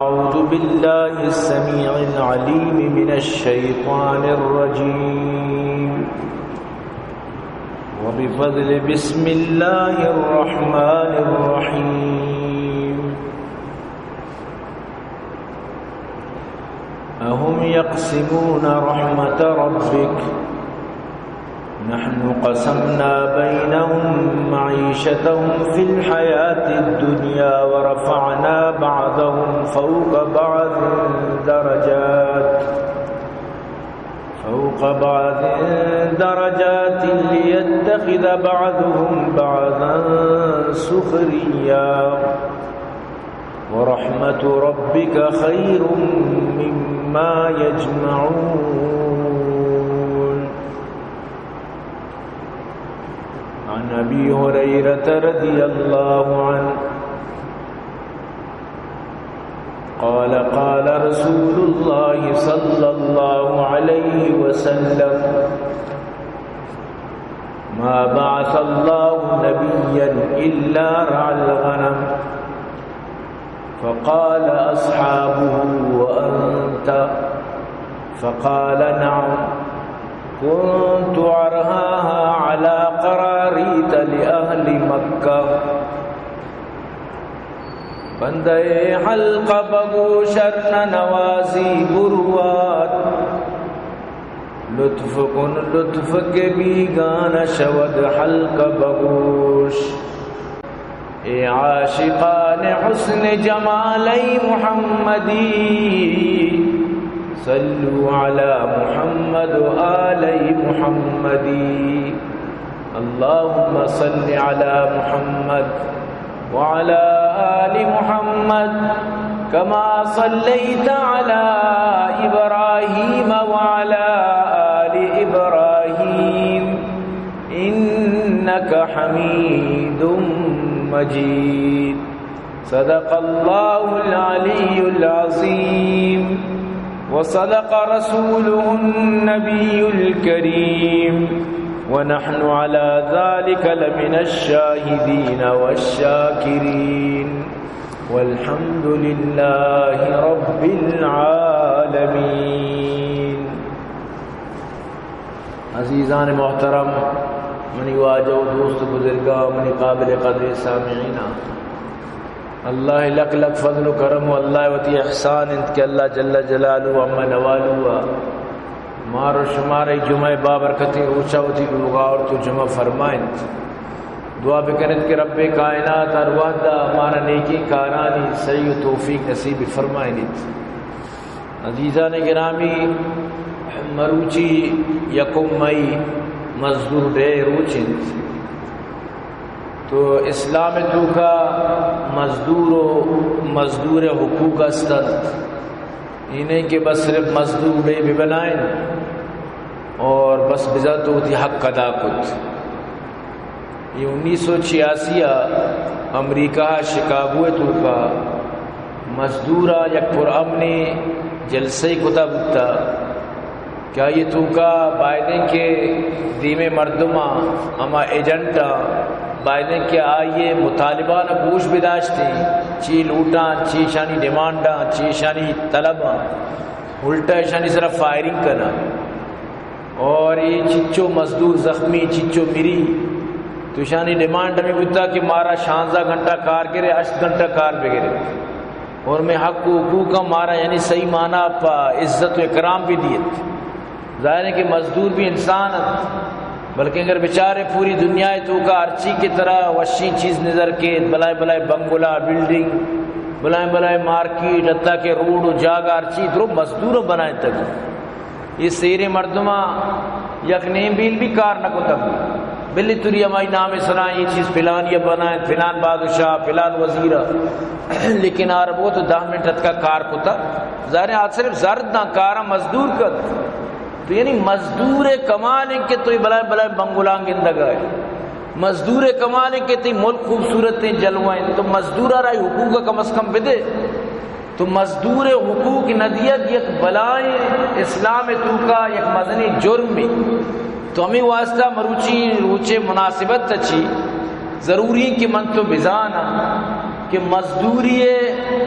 أعوذ بالله السميع العليم من الشيطان الرجيم. وبفضل بسم الله الرحمن الرحيم. أهم يقسمون رحمة ربك؟ نحن قسمنا بينهم معيشتهم في الحياة الدنيا ورفعنا بعضهم فوق بعض درجات، فوق بعض درجات ليتخذ بعضهم بعضا سخريا، ورحمة ربك خير مما يجمعون. عن أبي هريرة رضي الله عنه قال: قال رسول الله صلى الله عليه وسلم: ما بعث الله نبيا إلا رعى الغنم. فقال أصحابه: وأنت؟ فقال: نعم، كنت أرعاها على قراريط لأهل مكة. بندہ حلقہ بگوش ار نہ نوازی بروات، لطف کن لطف کہ بیگانہ شود حلقہ بگوش. اے عاشقان حسن جمال محمدی، صلوا علی محمد و آل محمدی. اللهم صل على محمد وعلى آل محمد كما صليت على إبراهيم وعلى آل إبراهيم إنك حميد مجيد. صدق الله العلي العظيم وصدق رسوله النبي الكريم ونحن على ذلك لمن الشاهدين والشاكرين والحمد لله رب العالمين. عزیزان محترم، منی واجہ و دوست و بزرگاں، منی قابل قدر سامعیناں، اللہ لک لک فضل و کرم و اللہ وتی احسان انت کہ اللہ جل جلالہ و عم نوالہ مار و شمار ای جمعہ بابرکتیں روچا وتی لوگا آورت و جمع فرمائنت. دعا بکنت کہ رب کائنات ہر وہدا مارا نیکیں کارانی سعی و توفیق نصیب فرمائنیت. عزیزان گرامی، مروچی یکم مئی مزدور ڈے روچ انت. تو اسلام توکا مزدور و مزدور حقوق استنت. ای نہیں کہ بس صرف مزدور ڈے بہ بنائیں اور بس بزاں تو وتی حق ادا کت. یہ انیس سو چھیاسی ء امریکہ ء شکاگو ء توکا مزدور ء یک پرامنیں جلسہ کتا بوتا کہ آئی توکا بائدیں کہ دیمے مردماں، ہما ایجنٹاں بائدیں کہ آئی مطالبان گوش بداشتیں، چی لوٹاں، چی شانی ڈیمانڈاں، چی شانی طلباں، الٹا شانی سرا فائرنگ کنا. اور یہ چچو مزدور زخمی، چچو مری، تو شانی ڈیمانڈ ہمیں بوتا کہ مارا شانزدہ گھنٹہ کار کرے، ہشت گھنٹہ کار بگرے اور میں حق و حقوق مارا یعنی صحیح معنی پا عزت و اکرام بھی دیت. ظاہر ہے کہ مزدور بھی انسان انت، بلکہ اگر بچارے پوری دنیا توکا ہرچی کہ ترا وشیں چیز نظر کے، بلائے بلائے بنگلہ، بلڈنگ، بلائے بلائے مارکیٹ، حتیٰ کہ روڈ و جاگہ ہرچی درو مزدور بنائے تک. یہ سیریں مردماں یک نیم بیل بھی کار نہ کتگ. بلے توری ہمائی نام سرا یہ چیز فلان یہ بنائیں، فلان بادشاہ، فلان وزیر، لیکن آر بہت دہ منٹ اتکا کار کتا. ظاہر ہے آ صرف زرد نہ کارا مزدور کت. تو یعنی مزدور کمال ہیں کہ تو یہ بلائیں بلائیں بنگلان گندگا ہے. مزدور کمال ہیں کہ تی ملک خوبصورت ہیں، جلوہ ہیں. تو مزدور آ رہا حقوق کم از کم بدے. تو مزدور حقوق ندیگ یک بلائیں اسلام توکا یک مزنی جرمے. تو ہمیں واسطہ مروچی روچے مناسبت چی ضروری کہ من تو بزانا کہ مزدوری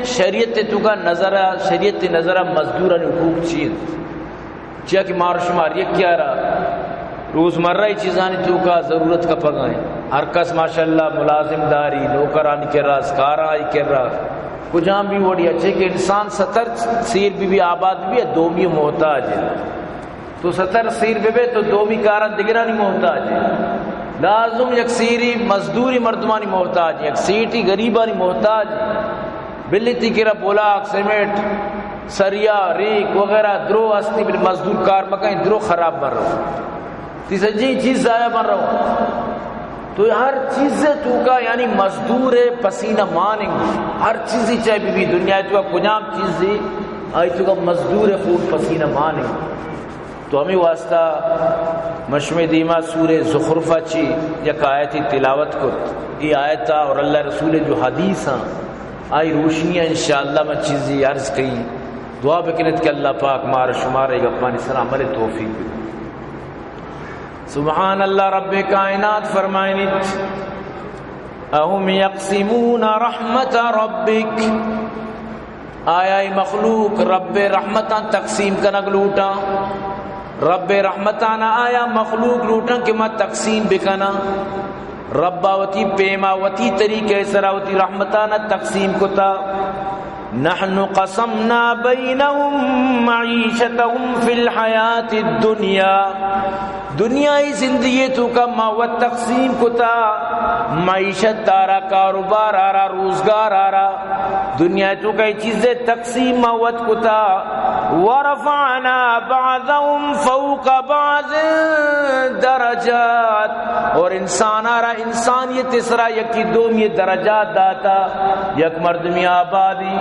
شریعت توکا نظر، شریعت نظر مزدورانی حقوق چی انت؟ چیا کہ مار شمار یکیارا روزمرہ چیزانی توکا ضرورت کپگا ہیں۔ ہر کس ماشاءاللہ ملازم داری، نوکرانی کرا، کارانی کرا، کجام بھی وڑی اچھے کہ انسان ستر سیر بھی، بھی آباد بھی ہے، دومی محتاج ہے۔ تو ستر سیر بہ بے تو دومی کارا دگرانی محتاج ہے۔ لازم یک سیری مزدوری مردمانی محتاج ہے، یک سیٹی غریبانی محتاج ہے۔ بلی تی کرا بولاک، سیمنٹ، سریا، ریک وغیرہ درو ہستی، بل مزدور کار مکن، درو خراب بن رہو، تی سجی چیز ضائع بن رہو۔ تو ہر چیز توکا یعنی مزدور پسینہ ماننگ، ہر چیزی چاہے بی بی دنیا توکا کجام چیزی آئی توکا مزدور خون پسینہ ماننگ۔ تو ہمیں واسطہ مشمع دیما سورہ زخرفہ چی یک آیتی تلاوت کت۔ ای آیتا اور اللہ رسول جو حدیث ہیں، آئی روشنی انشاءاللہ من چیزی عرض کئی۔ دعا بکنت کہ اللہ پاک مار شمار ای گپانی سر عمل توفیق بدے۔ سبحان اللہ، رب کائنات فرمائنیت، اهم یقسمون رحمت ربک، آیا ای مخلوق رب رحمتاں تقسیم کنگ لوٹاں؟ رب رحمتاں آیا مخلوق لوٹاں کہ ما تقسیم بکناں؟ رب وتی پیما وتی طریقے سرا وتی رحمتاں تقسیم کتا۔ نحن قسمنا بینهم معیشتهم فی الحیات الدنیا، دنیای زندگی توکا ما وت تقسیم کتا، معیشت آرا، کاروبار آرا، روزگار آرا، دنیا توکا ای چیزے تقسیم ما وت کتا۔ ورفعنا بعضهم فوق بعض درجات، اور انسان آرا انسانیت سرا یکی دومی درجات داتا۔ یک مردمی آبادی،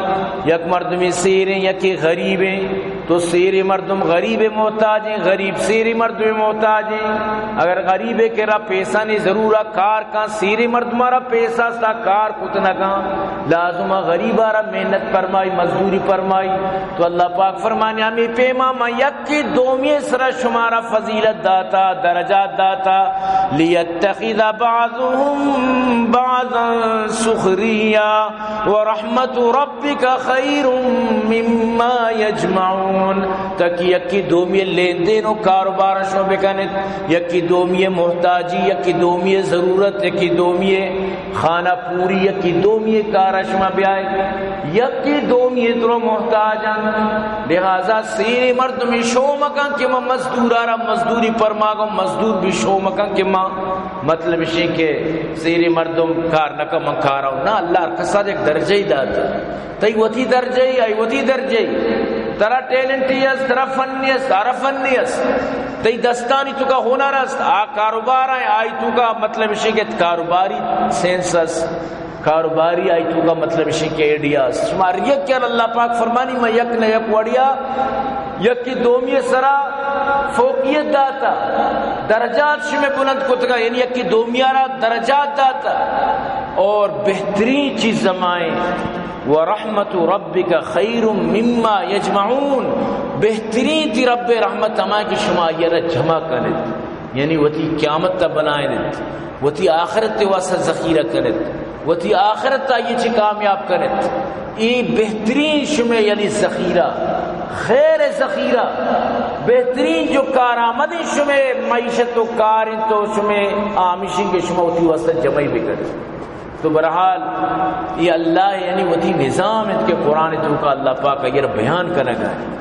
یک مردمی سیریں، یکی غریبیں۔ تو سیریں مردم غریب محتاجیں، غریب سیریں مردم محتاجیں۔ اگر غریبے کرا پیسانی ضرورت، کار کن، سیریں مردم آرا پیسہ استا، کار کت نہ کن، لازم غریب آرا محنت فرمائی، مزدوری فرمائی۔ تو اللہ پاک فرمانے، ہمیں پیما ما یکی دومی سرا شمارا فضیلت داتا، درجات داتا۔ لیتخذ بعضهم بعضا سخریا ورحمت ربک خیر مما یجمعون۔ تاکہ یکی دومی لین دین و کاروبار شما بکنت، یکی دومی محتاجی، یکی دومی ضرورت، یکی دومی خانہ پوری، یکی دومی کار شما بیائے، یکی دومی درو محتاج انت۔ لہذا سیری مردمی شو مکن کہ ما مزدورا را مزدوری پرماگو، مزدور بھی شو مکن کہ ما، مطلب اشیں کہ سیری مردم کار نکن من کارا ہوں۔ نہ، اللہ ہر کسا یک درجہ ہی داتا۔ تئی وتی درجہ ہی، آئی وتی درجہ ہی۔ ترا ٹیلنٹ ہی است، ترا فن ہی است، آرا فن ہی است۔ تئی دستانی توکا ہنر است، آ کاروبار ہے، آئی توکا مطلب اشیں کہ کاروباری سینس است، کاروباری آئی توکا مطلب اشیں کہ آئیڈیا است۔ شما ہر یک کیا اللہ پاک فرمانی، میں یک نہ یک وڑیا یکی دومی سرا فوقیت داتا، درجات شمے بلند کتگا، یعنی یکی دومی را درجات داتا۔ اور بہترین چیز ہمائیں، ورحمت ربک خیر مما یجمعون، بہترین تی رب رحمت ہمائیں کہ شما آئی را جمع کنت، یعنی وتی قیامت تا بنائنت، وتی آخرت واسطہ ذخیرہ کنت، وتی آخرت تا یہ چی کامیاب کنت۔ ای بہترین شمے یعنی ذخیرہ، خیر ذخیرہ، بہترین جو کارآمدیں شمے معیشت و کار انت و شمے آمیشیں کہ شما وتی واسطہ جمعی بکنت۔ تو بہرحال، یہ اللہ یعنی وتی نظام انت کہ قرآن توکا اللہ پاک اگر بیان کنگا ہے۔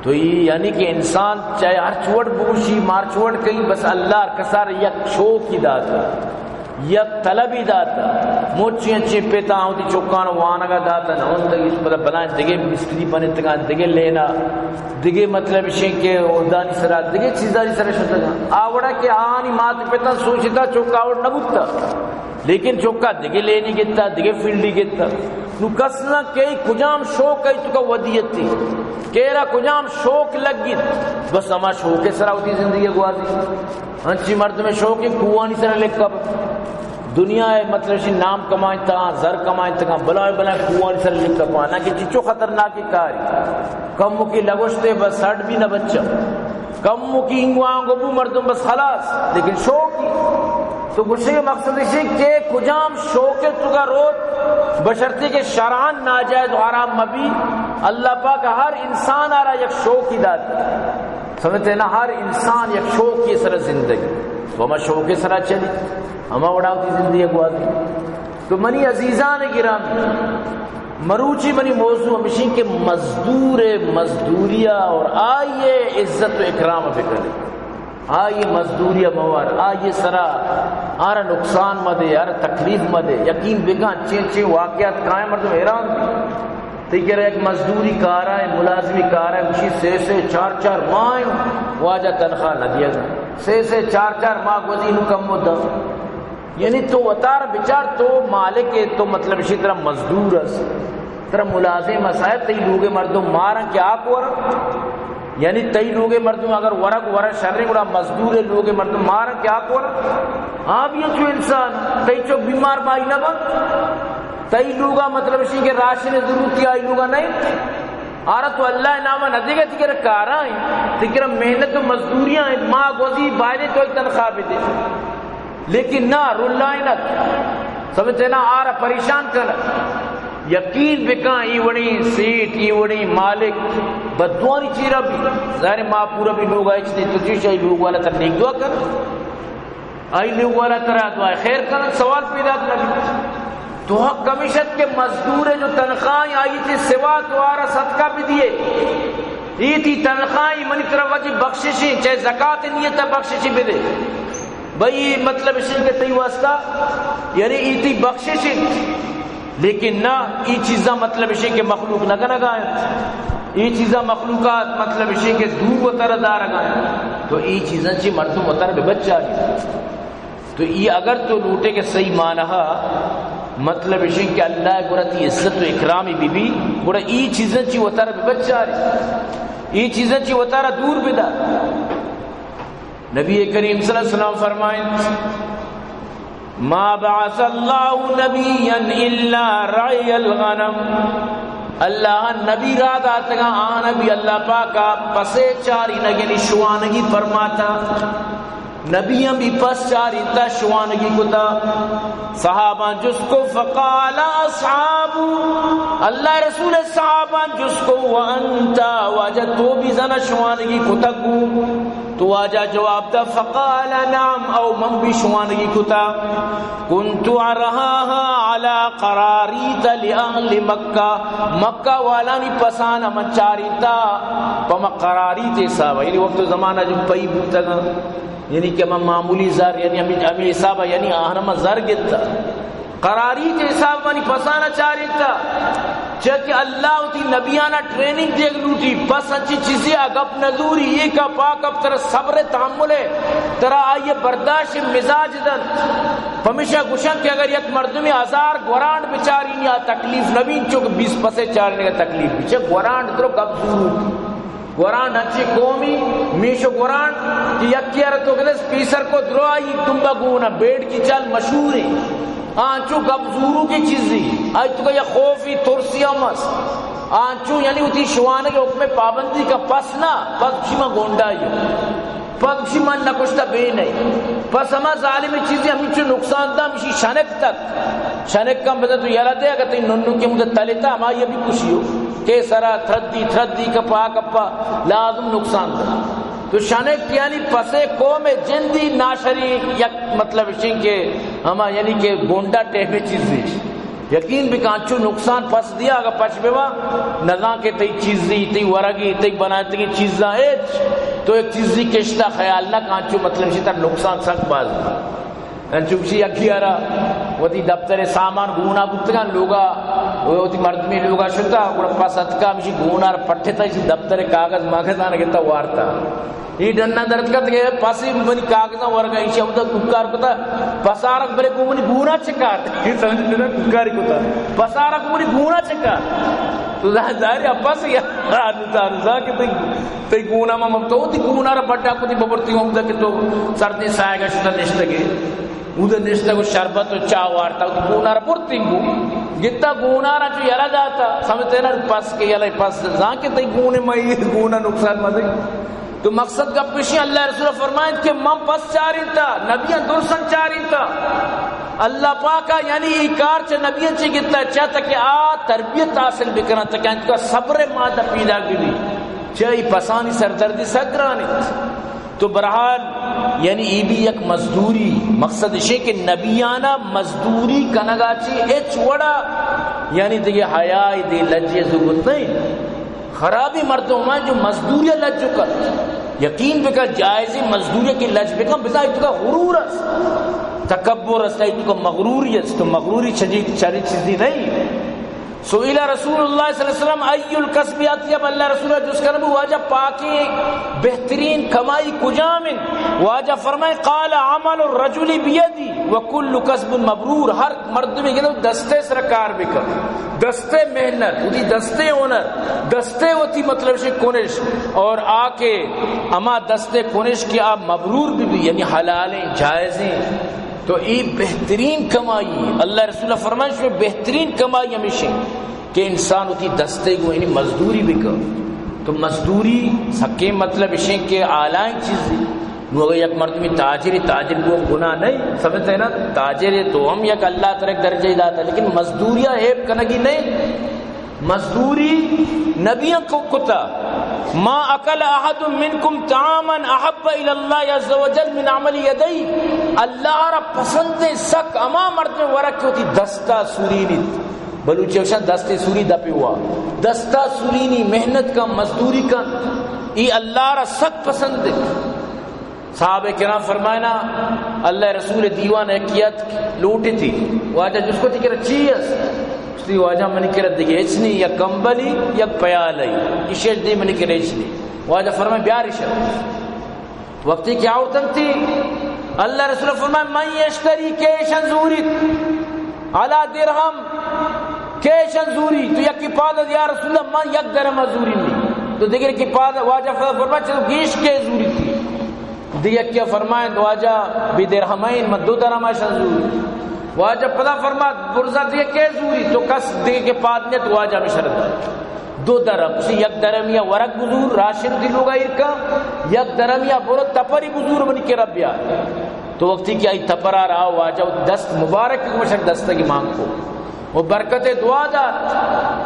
تو یہ یعنی کہ انسان چاہے ہر چوٹ بگوشی، مار چوٹ کہیں، بس اللہ ہر کسار یک شوق ہی داتا، یک طلب ہی داتا۔ موچی انچیں پیتا ہوتی چوکان وانگا داتا، نہ انت اس پر بلائیں دگے مستری بنتگان، دگے لینا، دگے مطلب اشیں کہ عہدانی سرا، دگے چیزانی سرا شتگان۔ آوڑا کہ آنی مات پتا سوچتا چوکا آوڑ نہ بوتا۔ لیکن چوکا دگہ لینی گتا، دگہ فیلڈی گتا۔ نو کس نہ کئی کجام شوق ای توکا ودیتی، کیرا کجام شوق لگیت، بس ہما شوق سرا وتی زندگی گوازی۔ انچی مردم شوق کوہانی سرا لکھا۔ دنیا ہے مطلب شی نام کمائیں تا، زر کمائیں تا، بلائیں بلائیں کوہانی سرا لکھا پانا کہ چچو خطرناک کاری۔ کم کی لگوشتے بس سٹ بھی نہ بچا۔ کم کی انگوانگو بو مردم بس خلاص، لیکن شوق تو گوشگ ءِ مقصد ایش کہ کجام شوق ءِ توکا روت، بشرطے کہ شرعاً ناجائز و حرام مبی، اللہ پاک ہر انسان ءَ را یک شوقی دات۔ سمجھتے نا، ہر انسان یک شوقی سرا زندگی، تو ہما شوق ءِ سرا چلی، ہما وڑا وتی زندگی گوازی۔ تو منی عزیزان گرامی، مروچی منی موضوع ہمیشی کہ مزدور ءِ مزدوری ءَ اور آئی ءِ عزت و اکرام بکنے۔ آئی مزدوری ءَ مور، آئی سرا آرا نقصان مدے، آرا تکلیف مدے۔ یقین بکن، چین چین واقعات کائیں مردم حیران بی۔ تئی کرا یک مزدوری کارا ہے، ملازمی کارا ہے، اسی سے سے چار چار ماہ واجہ تنخواہ نہ دیگ۔ سے سے چار چار ماہ گوزی نو کم مدہ۔ یعنی تو وتار بچار، تو مالک ہے، تو مطلب اسی طرح مزدور اس۔ ترا ملازم است، تئی لوگ مردم مارن کہ آ کور؟ یعنی تئی لوگ مردم اگر ورگ ورگ شریں گڑا مزدور لوگ مردم مارن کہ آ کور؟ آ بھی چو انسان، تئی چو بیمار بائی نہ بنت؟ تئی لوگا مطلب اسی کہ راشن ضرورتی آئی لوگا نہیں؟ آرا تو اللہ نام نہ دیگے، تئی کرا کارا ہیں، تئی کرا محنت و مزدوریاں ہیں، ماہ گوزی بایدے تو ایک تنخواہ بدے۔ لیکن نہ، رلائینت، سمجھتے نا، آرا پریشان کنت۔ یقین بکن، ای وڑیں سیٹ، ای وڑیں مالک، بددعانی چیرا بھی، ظاہر ہے، ماہ پورا بھی لوگ آئے چنے، تو چیش آئی لوگ والا تر نیک دعا کر، آئی لوگ والا ترا دعا خیر کر، سوال پیدا نہ بھی۔ تو حق ہمیشت کہ مزدور ہے جو تنخواہ آئی تے سوا تو آرا صدقہ بھی دیے، ای تی تنخواہ منی طرف وجہ بخششیں، چاہے زکات نیت بخششی بدے۔ بھئی، مطلب اش کہ تئی واسطہ، یعنی ای تئی بخشش انت، لیکن نہ، ای چیزاں مطلب اش کہ مخلوق نہ کنگا انت۔ ای چیزاں مخلوقات مطلب اش کہ دور وتر دارگا انت۔ تو ای چیزاں چی مردم وتر بہ بچاری۔ تو ای اگر تو لوٹے کہ صحیح معنی مطلب اش کہ اللہ گرا تی عزت و اکرامی بی بی، گڑا ای چیزاں چی وتر بہ بچاری۔ ای چیزاں چی وتارا دور بدار۔ نبی کریم صلی اللہ علیہ وسلم فرمائنت، ما بعث اللہ نبیا الا رعی الغنم۔ اللہ نبی را داتگا، آ نبی اللہ پاکا پسے چارینگ یعنی شوانگی فرماتا۔ نبی ہم بھی پس چارینتا، شوانگی کتا۔ صحابان جست کو، فقال اصحاب، اللہ رسول صحابان جست کو، وانت، واجہ تو بھی زنا شوانگی کتگ؟ تو واجہ جواب دا، فقال نعم، او من بھی شوانگی کتا۔ كنت أرهاها على قراريط لأهل مكة، مکہ والانی پسانا من چارینتا پہ ما قراریط حسابا، یعنی وقت و زمانہ جو پئی بوتگا، یعنی کہ من معمولی زر، یعنی ہمیں، ہمیں حسابا، یعنی آہنا من زر گتا۔ قراریط حساب منی پسانا چارینتا، چہ کہ اللہ وتی نبیانا ٹریننگ دیگ لوٹی، پس انچی چیزے آ گپ نہ زوری، ایکا پاک اب ترا صبر تحمل ہے، ترا آئی برداشت مزاج دنت۔ پمیشا گوشن کہ اگر یک مردمی ہزار گورانڈ بچارینی آ تکلیف نبین، چونکہ بیس پسے چارینگا تکلیف بی، چہ گورانڈ درو گپ زوروک۔ گورانڈ انچیں قومی، میش و گورانڈ کہ یکے ء را تو گدس پیسر کو درو آئی دمبا گونا بیڑ کی چل مشہور ہیں۔ آ انچو گپ زوروکیں چیزی، آئی تو یا خوفی ترسی ہم است۔ آ انچو یعنی وتی شوانگ حکم پابندی کا پس نہ، پس گوشی ما گونڈائی ہوں۔ پس گوشی من نکشتا بے نہیں۔ پس ہما ظالم چیزی ہمینچو نقصان دا، ہمشی شنک تک۔ شنک کم بزن تو یلا دے، اگر تئی ننو کے مدد تلے تا، ہما یہ بھی کشی ہو۔ کہ سرا تھردی، تھردی کپا، کپا، لازم نقصان دا۔ تو شنک یعنی پسے قوم جندی ناشری یک مطلب شین کہ ہما یعنی کہ گونڈا ٹیمے چیزی۔ یقین بکن انچو نقصان پس دیا، اگر پش ببا، نزان کہ تئی چیزی، تئی ورگی، تئی بناتگی چیزاں ہچ، تو یک چیزی کشتا خیال نہ کن، انچو مطلب شی تر نقصان سک باز۔ انچو شی یکی آرا وتی دفتر سامان گونا بوتگان لوگا، وتی مردمی لوگا شتا، گڑا پس اتکا ہمشی گونا را پٹتا، اسی دفتر کاغذ ماغذان گتا وارتا۔ ای ڈنا درد کت کہ پاسی منی کاغذاں ورگا، ایشی ہمدا کوکار کتا، پسارک برے گو منی گونا چکار۔ ای سمجھ میرا کوکاری کتا، پسارک منی گونا چکار۔ تو ظاہر ہے پس یا نو تانو زا کہ تئی، تئی گونا ما ممتا، تئی گونا را بڈا کتی ببرتی ہمدا کہ تو سردی سایگا شتا نشتگے۔ اودا نشتگ و شربت و چاہ وارتا، گونا را برتی گو۔ گتا گونا را چو یلا داتا، سمجھتے نا پس کے یلا پس زان کہ تئی گونے مئی گونا نقصان مدے۔ تو مقصد گپ ایشی، اللہ رسول فرمائنت کہ من پس چارینتا، نبیاں درسن چارینتا۔ اللہ پاکا یعنی ای کار چہ نبیاں چہ گتا، چہ تک آ تربیت حاصل بکنا، تک انت کا صبر مادہ پیدا گری، چہ ای پسانی سردردی سک گرانی۔ تو برحال یعنی ای بھی یک مزدوری، مقصد ایشی کہ نبیانا مزدوری کنگا چی اچ وڑا یعنی دیگه حیائی دی لجے ضرورت نہیں۔ خرابی مردم ہمائیں جو مزدوری لج کت۔ یقین بکن جائزی مزدوری کی لج بکن، بزاں ای تو کا غرور است، تکبر است، ای تو کا مغروری است، تو مغروری چجی چری چیزی نہیں۔ سئل رسول اللہ صلی اللہ علیہ وسلم ای الکسب اطیب، اللہ رسول جس کربو واجہ پاکی بہترین کمائی کجام انت؟ واجہ فرمائے قال عمل الرجل بیدی وکل کسب مبرور، ہر مردمی گندو دستے سر کار بکن، دستے محنت، وتی دستے ہنر، دستے وتی مطلب شے کنش، اور آ کے اما دستے کنش کہ آ مبرور بھی بھی، یعنی حلالیں، جائزیں۔ تو ای بہترین کمائی، اللہ رسول فرمائش میں بہترین کمائی ہمیشہ کہ انسان وتی دستے گو یعنی مزدوری بکن۔ تو مزدوری سکیں مطلب اشیں کہ آلائیں چیزی۔ نو اگر یک مردمی تاجری، تاجر گو گناہ نہیں، سمجھتے ہیں نا؟ تاجر تو ہم یک اللہ تعالی درجہ ہی داتا، لیکن مزدوریا عیب کنگی نہیں۔ مزدوری نبیاں کو کتا، ما اکل احد منکم طعاما احب الی اللہ عز وجل من عمل یدی، اللہ را پسند سک اما مردم ورک ہوتی دستا سورینیت۔ بلوچی وشان دستے سوری دپی ہوا۔ دستا سورینی، محنت کن، مزدوری کن، ای اللہ را سک پسند ہے۔ صحابہ کرام فرمائنا، اللہ رسول دیوان ایک کیت لوٹی تھی۔ واجہ جس کو تھی کرا چی اس؟ اس تھی واجہ منی کرا دیگه اچ نہیں، یا کمبلی، یا پیالی۔ اشیش دی منی کرا اچ نہیں۔ واجہ فرمائے بیار اشا۔ وقتی کہ آورتنتی، اللہ رسول فرمائے، من یشتری، کیشن زوریت، علی درہم، کیشن زوری۔ تو یکی پاد یا رسول اللہ، من یک درہم زوری نہیں۔ تو دیگر کی پاد واجہ فرمائے، چلو گیش کے زوری تھی۔ دیگر کیا فرمائے، واجہ بی درہمین، من دو درہم شن زوری۔ واجہ پدا فرمات، برزا دیگر کے زوری، تو کس دیگر کے پاد نیت، واجہ مشرد۔ دو درم، اسی یک درم یا ورق بزور، راشن دی لوگا ایرکا، یک درم یا برو تپری بزور منی کرا بیار۔ تو وقتی کہ آئی تپرا را واجہ دست مبارک کو مشک دستگی مانگ کو۔ و برکت دعا دات۔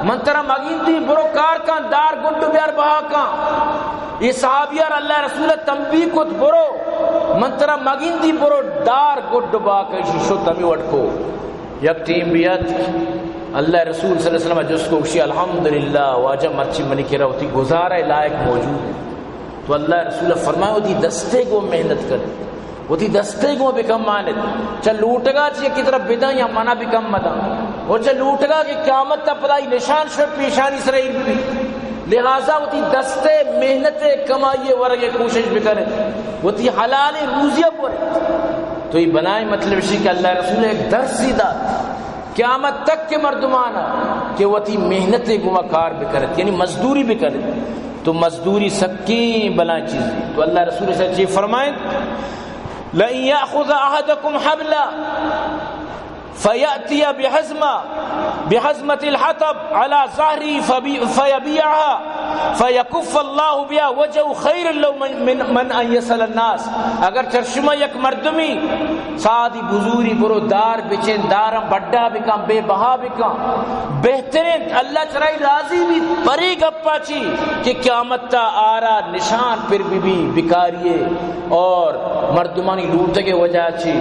من ترا مگیندی برو کار کن، دار گڈ بیار بہا کن۔ یہ صحابیار اللہ رسول تنبیہ کت برو۔ من ترا مگیندی برو دار گڈ بہا کن، شو تمی وٹ کو۔ یک ٹیم بیت، اللہ رسول صلی اللہ علیہ وسلم جست کو گشی، الحمدللہ، واجہ مرچی منی کرا وتی گزارہ لائق موجود ہے۔ تو اللہ رسول فرمائے، وتی دستے گو محنت کن، وتی دستے گو بکم مانت۔ چہ لوٹگا چی کی طرف بدن یا منع بکم مدن۔ اور چہ لوٹگا کہ قیامت تا پدائی نشان شو پیشانی سر ایر بھی۔ لہذا وتی دستے محنت کمائی ورگے کوشش بکن، وتی حلال روزی پر۔ تو یہ بنائیں مطلب شی کہ اللہ رسول ایک درسی دات۔ قیامت تک کے مردمانا کہ وتی محنت گما کار بکنت، یعنی مزدوری بکنت، تو مزدوری سکیں بلائیں چیزی۔ تو اللہ رسول سے چی فرمائیں، لئن یأخذ احدکم حبلا فیأتی بحزمة، بحزمة الحطب على ظهره فبی-، فیبیعها فیکف اللہ بها وجهه خیر له من، من، من ان یسأل الناس۔ اگر چر شما یک مردمی سادی بزوری برو دار بچین، دارم بڈا بکن، بے بہا بکن، بہترین اللہ چرائی راضی بھی۔ پری گپا چی کہ قیامت تا آرا نشان پر بی بی بکاریے اور مردمانی لوٹگے وجہ چی،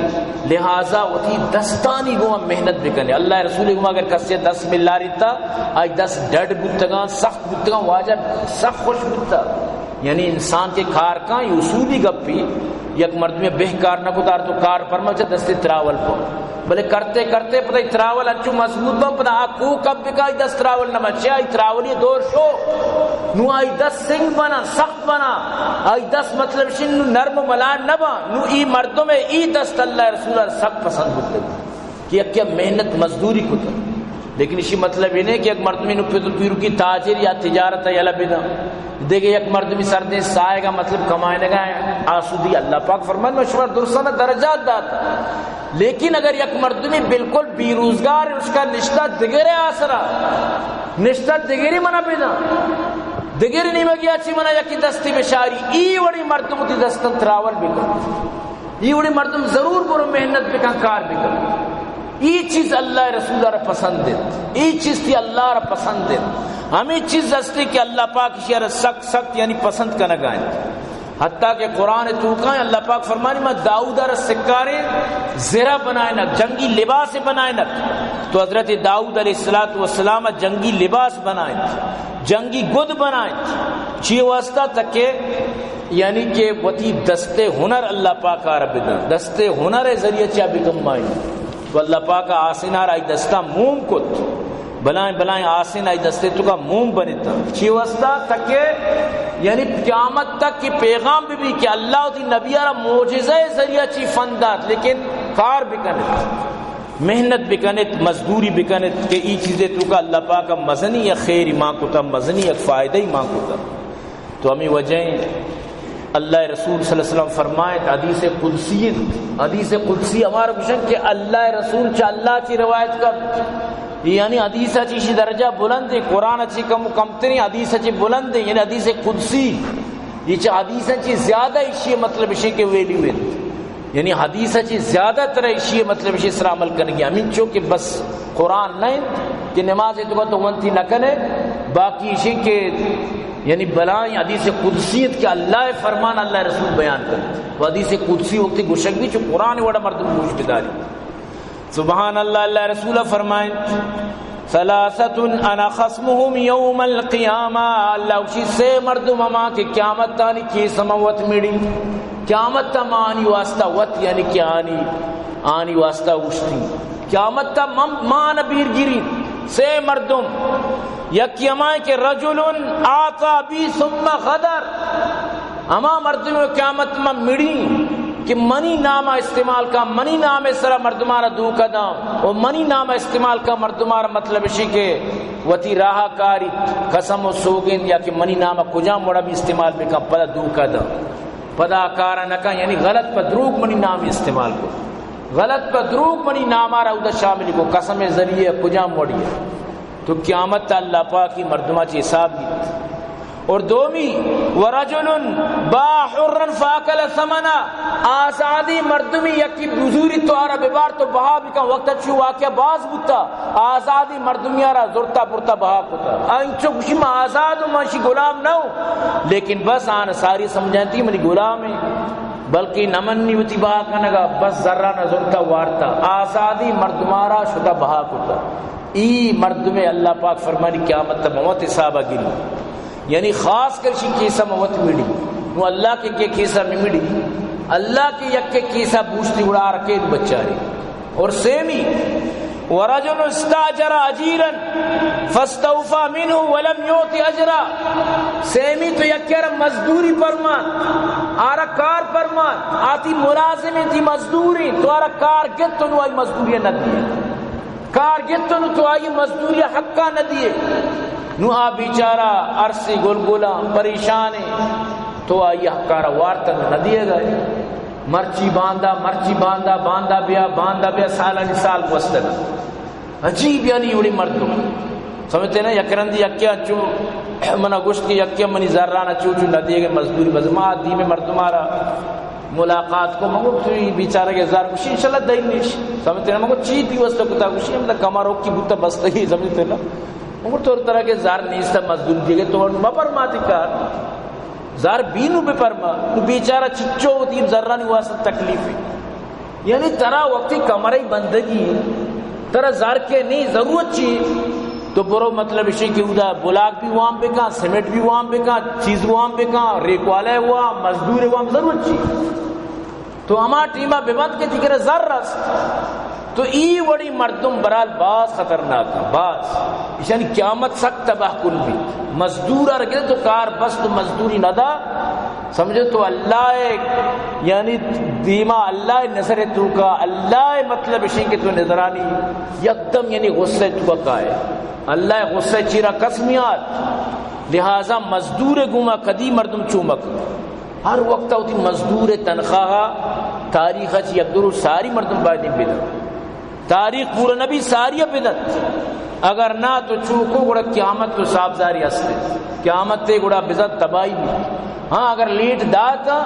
لہذا وتی دستانی گوما محنت بکنے۔ اللہ رسول گوما اگر کسی دست ملاریتا، آئی دست ڈڈ بوتگان، سخت بوتگان، واجہ سخت خوش بوتا۔ یعنی انسان کے کار کا یہ اصولی گپی، یک مردمی بہ کار نہ کتار تو کار پر مچ دستی تراول پر۔ بلے کرتے کرتے پتہ تراول انچو مضبوط بن، پتہ آ کو کب بکا آئی دست تراول نہ بچے، آئی تراولی دور شو۔ نو آئی دست سنگ بنا، سخت بنا، آئی دست مطلب شن نو نرم و ملائم نہ با۔ نو ای مردم ای دست اللہ رسول سخت پسند بوتے کہ یک محنت مزدوری کتا۔ لیکن اسی مطلب یہ نہیں کہ یک مردمی نو پیتو پیرو کی تاجر یا تجارت ہے یلا بدا۔ دیکھے یک مردمی سردیں سائے کا مطلب کمائے نگا ہے آسودی۔ اللہ پاک فرمائے، میں شمار درستانہ درجات داتا۔ لیکن اگر یک مردمی بالکل بے روزگار ہے، اس کا نشتہ دگرے آسرا، نشتہ دگری منا پیدا، دگر نیمگیا چی منا یکی دستی بشاری، ای وڑی مردم تی دستن تراول بکن، ای وڑی مردم ضرور برو محنت بکن، کار بکن۔ ای چیز اللہ رسول را پسند انت، ای چیز تی اللہ را پسند انت۔ ہمیں چیز استی کہ اللہ پاک اشی را سخت سخت یعنی پسند کنگا انت۔ حتیٰ کہ قرآن توکا اللہ پاک فرمانی، ما داؤد را سکارے زرہ بنائنت، جنگی لباس بنائنت۔ تو حضرت داؤد علیہ الصلوۃ والسلام جنگی لباس بنائنت، جنگی گد بنائنت۔ چی واسطہ؟ تکہ یعنی کہ وتی دست ہنر اللہ پاک آرا بدن، دست ہنر ذریعہ چا بکمائیں۔ تو اللہ پاک آسن آرا ای دستا موم کت، بلائیں بلائیں آسن آئی دستے توکا موم بنتا۔ چی واسطہ؟ تکہ یعنی قیامت تک کہ پیغام بہ بی کہ اللہ وتی نبی را معجزہ ذریعہ چی فند دات، لیکن کار بکنت، محنت بکنت، مزدوری بکنت کہ ای چیزے توکا اللہ پاک مزنی یک خیری مان کتا، مزنی یک فائدہ ای مان کتا۔ تو ہمیں وجہ ہیں اللہ رسول صلی اللہ علیہ وسلم فرمائے، حدیث قدسی انت۔ حدیث قدسی ہمارا گوشن کہ اللہ رسول چا اللہ چی روایت کر، یعنی حدیث چی شی درجہ بلند ہے، قرآن چی کم و کمترین، حدیث چی بلند ہے، یعنی حدیث قدسی۔ یہ چا حدیث چی زیادہ اشی مطلب اشی کہ ویلیو انت۔ یعنی حدیث چی زیادہ تر اشی مطلب اشی سرا عمل کنگی۔ ہمینچو کہ بس قرآن نہ انت کہ نماز توکا تو ونتی نہ کنے، باقی اشی کہ یعنی بلائیں حدیث قدسی انت کہ اللہ فرمان اللہ رسول بیان کن۔ و حدیث قدسی وقتی گوشگ بی چو قرآن وڑا مردم گوش بداری۔ سبحان اللہ، اللہ رسول فرمائیں، ثلاثة أنا خصمهم يوم القيامة۔ اللہ گوشی سے مردم ہما کہ قیامت تانی کیس ہما وت مڑی، قیامت تا مانی واسطہ وت، یعنی کہ آنی، آنی واسطہ اوشتی۔ قیامت تا مم-، مان بیر گیری سے مردم، یکی ہمائیں کہ رجل أعطى بي ثم غدر۔ ہما مردم قیامت ما مڑی کہ منی نام استعمال کا، منی نام سرا مردمارا دھوکہ داں، و منی نام استعمال کا مردمارا مطلب اشی کہ وتی راہ کاری، قسم و سوگند یا کہ منی نام کجام وڑا بھی استعمال بکا، پدا دھوکہ داں، پدا کارا نکا، یعنی غلط پہ دروگ منی نام استعمال کو، غلط پہ دروگ منی نامارا اودا شامل کو، قسم ذریعے کجام وڑی ہے۔ تو قیامت تا اللہ پاکی مردماں چی حساب گیت۔ اور دومی، ورجل باع حرا فأكل ثمنه، آزادی مردمی یکی بزوری تو آرا ببار تو بہا بکن، وقت چو واقعہ باز بوتا، آزادی مردمی آرا زرتا برتا بہا کتا۔ انچو گوشی ما آزاد ہوں، ما شی غلام نہ ہوں، لیکن بس آن ساری سمجھانتی منی غلام ہے، بلکہ نہ منی وتی بہا کنگا، بس زرانا زرتا وارتا، آزادی مردمارا شتا بہا کتا۔ ای مردم اللہ پاک فرمانی قیامت تا بموت حسابا گری، یعنی خاص کر شی کیسا موت مڑی، نو اللہ کے کے کیسا مڑی، اللہ کے یک کے کیسا بوشتی اڑا رکھے بچاری۔ اور سیمی، ورجل استأجر أجيرا فاستوفى منه ولم يؤت أجره۔ سیمی تو یکے را مزدوری پرمان، آرا کار پرمان، آتی ملازمی تی مزدوری، تو آرا کار گت تو نو آئی مزدوری نہ دیے۔ کار گت نو تو آئی مزدوری حقا نہ دیے۔ نو آ بیچارہ ارسی گلگلا پریشان ہے، تو آئی حقا را وارتا نہ دیے گئے۔ مرچی باندا، مرچی باندا، باندا بیا، باندا بیا، سالانی سال گوستگا۔ عجیب یعنی وڑی مردم۔ سمجھتے نا، یک رندی یکیا چو منا گوشت کہ یکیا منی زرانا چو چو نہ دیگے مزدوری، بس ما دیم مردمارا ملاقات کو، مگو تو ای بیچارہ کے زر گوشی انشاءاللہ دئی نیش۔ سمجھتے نا، مگو چی پیوستہ کتا؟ گوشی ہم کمر اوکی بوتا بستگی، سمجھتے نا۔ مگو تو طرح کے زر نیستا مزدوری دیگے تو مپر ماتی کار۔ زر بی نو بپرما، نو بیچارہ چچو وتی زرانی واسطہ تکلیف ہے۔ یعنی ترا وقتی کمرہ بندگی، ترا زر کے نہیں ضرورت چی، تو برو مطلب اشی کہ اودا بلاک بھی وام بکا، سیمنٹ بھی وام بکا، چیز وام بکا، ریکوالے وام، مزدور وام، ضرورت چی؟ تو ہما ٹیما ببند کہ تئی کرا زر است۔ تو ای وڑی مردم برال باز خطرناک ہیں، باز۔ ایشانی قیامت سک تباہ کن بیت۔ مزدور آر گرے تو کار بس تو مزدوری ندا۔ سمجھو تو اللہ، یعنی دیما اللہ نظر توکا، اللہ مطلب اشی کہ تو نظرانی یکدم یعنی غصہ توکا کائے۔ اللہ غصہ چیرا کس میات۔ لہذا مزدور گوما کدی مردم چومک۔ ہر وقت وتی مزدور تنخواہ تاریخ چی یک دو روچ ساری مردم باید بدن۔ تاریخ پورا نبی ساری بدن۔ اگر نہ تو چوکو گڑا قیامت تو صاحب زاری ہستے، قیامت تے گڑا بزن تباہی بھی۔ ہاں، اگر لیٹ داتا،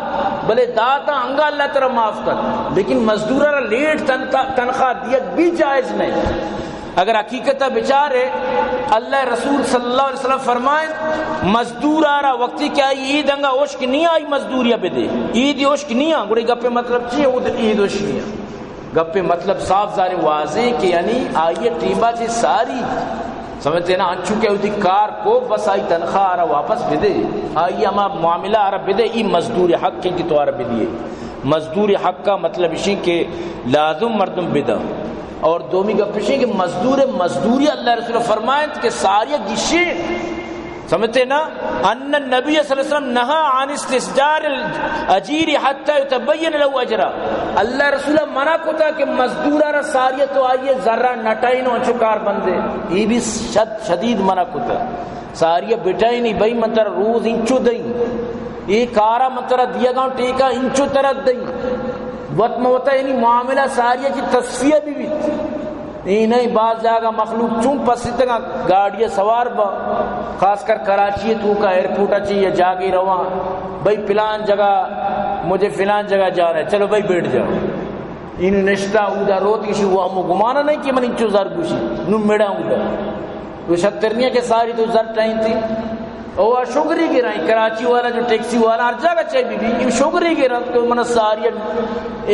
بلے داتا انگا اللہ ترا معاف کر، لیکن مزدورا را لیٹ تنخواہ، تنخواہ دیگ بھی جائز نہیں۔ اگر حقیقت بچارے، اللہ رسول صلی اللہ علیہ وسلم فرمائیں، مزدور آرا وقتی کہ آئی عید انگا اشک نہیں، آئی مزدوریا بدے، عید اشک نہیں، گڑے گپے مطلب چی ہے؟ عید اشک نہیں۔ گپے مطلب صاف ظاہر واضح کہ یعنی آئی ٹیبا چے ساری، سمجھتے نا، انچو کہ اودی کار کو، بس آئی تنخواہ آرا واپس بدے، آئی ہما معاملہ آرا بدے، ای مزدور حق ہے کہ تو آرا بدیے۔ مزدور حق کا مطلب اشی کہ لازم مردم بدا۔ اور دومی گپ اشی کہ مزدور، مزدوری اللہ رسول فرمائیں کہ ساری گشی، سمجھتے نا؟ ان النبی صلی اللہ علیہ وسلم نہا عن استئجار الاجیر حتی یتبین له اجرہ۔ اللہ رسول منع کتا کہ مزدورا را ساری تو آئیے ذرہ نٹائینو انچو کار بندے۔ یہ بھی شد، شدید منع کتا۔ ساری بٹائینی بھئی من ترا روز انچو دئی۔ یہ کارا من ترا دیگا ٹیکا انچو ترا دئی۔ وت موتا یعنی معاملہ ساری کی تصفیہ بھی بیت۔ اے نہیں، بعض جاگہ مخلوق چون پسیتگاں گاڑی سوار با، خاص کر کراچی توکا ایئرپورٹ چی یا جاگے رواں، بھئی فلان جگہ، مجھے فلان جگہ جانا ہے، چلو بھئی بیٹھ جاؤ۔ اینو نشتا اودا روت کشی، وہ ہمو گمانا نہیں کہ من انچو زر گوشی، نو مڑا اودا۔ تو شتر نہیں کہ ساری تو زر ٹائیں تھی۔ او آ شگری گرائیں، کراچی والا جو ٹیکسی والا ہر جگہ چاہے بھی بھی، یہ شگری گرائیں تو من ساری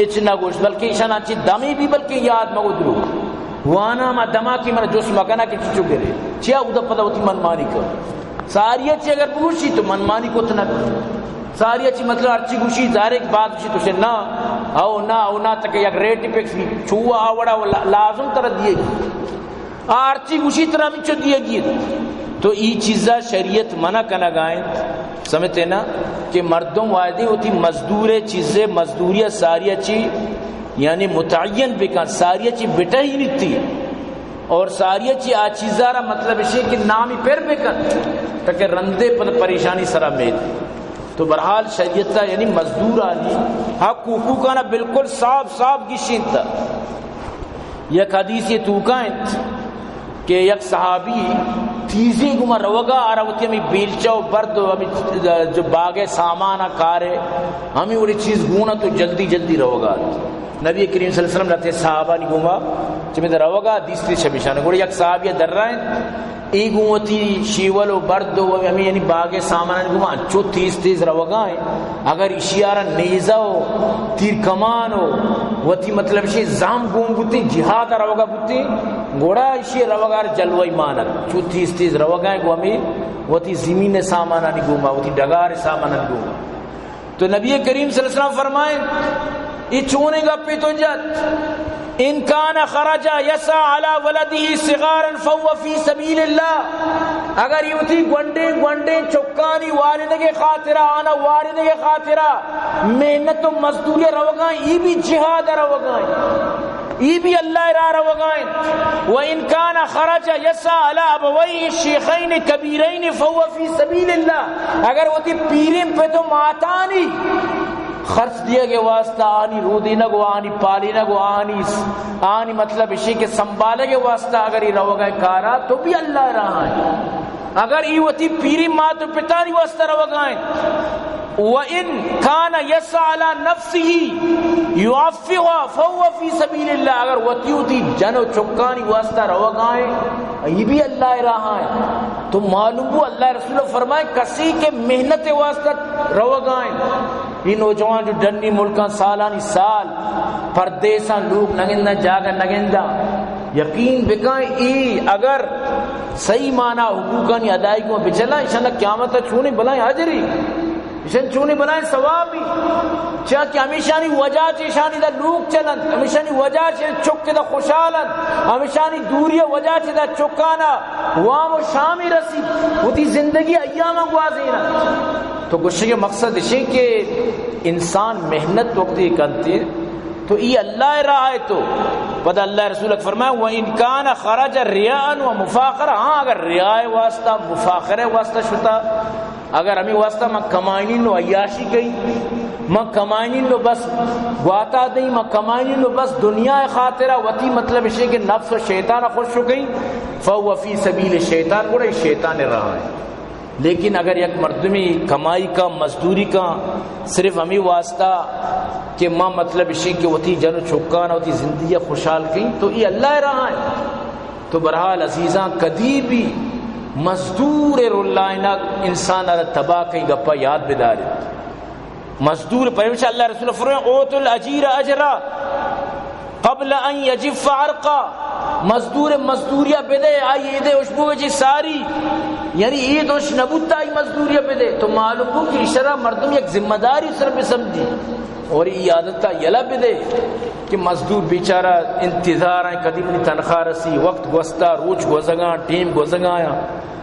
اچ نہ گوش، بلکہ ایشان انچی دمی بھی بلکہ یاد مگو درو۔ وانا ما دما کی من جس مکنا کہ چچو گرے۔ چیا اودا پدا ہوتی من مانی کر۔ ساری چی اگر بگوشی تو من مانی کت نہ کر۔ ساری چی مطلب ہرچی گوشی ظاہر ایک بات گوشی تو سے نہ، او نہ، او نہ تک یک ریٹ پیکس بھی، چو آوڑا وہ لا-، لازم تر دیے گی۔ آ ہرچی گوشی ترا ہمینچو دیگی انت۔ تو ای چیزا شریعت منع کنگا انت۔ سمجھتے نا کہ مردم وعدے ہوتی مزدور ہے، چیزے مزدوری ساری چی یعنی متعین بکن، ساری چی بٹہی نیتی اور ساری چی آ چیزا را مطلب اشی کہ نامی پر بکن تاکہ رندے پد پریشانی سرا میت۔ تو بہرحال شریعت یعنی مزدورانی حق حقوقانا بالکل صاف صاف گشینتا۔ یک حدیثے توکا انت کہ یک صحابی تیزی گما روگا آرا وتی ہمیں بیلچہ و برد و ہمیں جو باغ سامان کارے ہمیں وڑی چیز گونا تو جلدی جلدی روگا انت۔ نبی کریم صلی اللہ علیہ وسلم رتے صحابہ نی گما چمی در روگا دیستی شبیشان گوڑے یک صحابی در رہا انت۔ ای گوں وتی شیول و برد و ہمے یعنی باغ سامان گوں انچو تیز تیز روگا ہیں۔ اگر اشیارا نیزہ و تیر کمان و وتی مطلب شی زام گون بوتی، جہاد روگا بوتی، گوڑا اشی روگار جلوہ مانت۔ چو تیز تیز روگا ہیں گوں ہمے وتی زمین سامانانی گوما، وتی ڈگار سامانانی گوما۔ تو نبی کریم صلی اللہ علیہ وسلم فرمائیں، یہ چونیں گپے تو جت، ان کان خرج یسعی علی ولدہ صغارا فهو فی سبیل اللہ۔ اگر یہ وتی گونڈیں گونڈیں چکانی والدگے خاطرہ، آنا والدگے خاطرہ محنت و مزدوری روگا، یہ بھی جہاد روگا۔ ای بھی اللہ را روگائیں۔ و ان کان خرج یسعی علی ابویہ شیخین کبیرین فهو فی سبیل اللہ۔ اگر وتی پیریں پت و ماتانی خرچ دیگے واسطہ، آنی رودینگ و آنی پالینگ و آنی، آنی مطلب اشی کہ سنبھالگے واسطہ اگر یہ روگائیں کارا تو بھی اللہ راہ ہیں۔ اگر ای وتی پیری مات و پتانی واسطہ روگائیں، و ان کان یسعی علی نفسہ یعفها فهو فی سبیل اللہ، اگر وتی وتی جن و چکانی واسطہ روگائیں، ای بھی اللہ راہ ہیں۔ تو معلوم بو اللہ رسول فرمائے کسی کہ محنت واسطہ روگائیں، ای نوجوان جو ڈنی ملکاں سالانی سال پردیساں لوگ نگنداں، جاگہ نگنداں، یقین بکن ای اگر صحیح معنی حقوقانی ادائیگی بچلاں، انشاءاللہ قیامت چونیں بلائیں اجری، ایشان چونیں بلائیں ثوابی، چیا کہ ہمیشانی وجہ چہ ایشانی دا لوگ چلنت، ہمیشانی وجہ چہ چک دا خوشحال انت، ہمیشانی دوری وجہ چہ دا چکانا وام و شامی رسی، وتی زندگی ایاما گوازیننت۔ تو گوشگ مقصد اشیں کہ انسان محنت وقتی کنتے تو ای اللہ راہ ہے تو پدا اللہ رسول فرمائے، "وَإِنْ كَانَ خَرَجَ رِيَاءً وَمُفَاخَرَةً"، ہاں، اگر ریا واسطہ، مفاخرہ واسطہ شتا، اگر ہمیں واسطہ من کمائنی نو عیاشی گئی، من کمائنی نو بس گواتا دئی، من کمائنی نو بس دنیا خاطرہ وتی مطلب اشے کہ نفس و شیطان خوش ہو گئی، فَهُوَ فِي سَبِيلِ الشَّيْطَانِ، گڑا شیطان راہ ہے۔ لیکن اگر یک مردمی کمائی کا، مزدوری کا، صرف ہمیں واسطہ کہ ما مطلب اشی کہ وتی جن و چکان وتی زندگی خوشحال کیں، تو یہ اللہ راہ ہے۔ تو بہرحال عزیزاں، کدی بھی مزدور رلائنگ انسان را تباہ کئی، گپا یاد بدارت۔ مزدور، پمیشا اللہ رسول فرمائے، "أُوتُوا الْأَجِيرَ أَجْرَهُ قَبْلَ أَنْ يَجِفَّ عَرَقُهُ"، مزدور مزدوریا بدے، آئی ایدے اشبو جی ساری، یعنی اید اش نبوتا، آئی مزدوریا بدے۔ تو معلوم ہو کہ اشرا مردم یک ذمہ داری سر بسمجھی اور ای عادتا یلا بدے کہ مزدور بیچارہ انتظار ہیں کدی منی تنخواہ رسی، وقت گوستا، روچ گوزگاں، ٹیم گوزگاں۔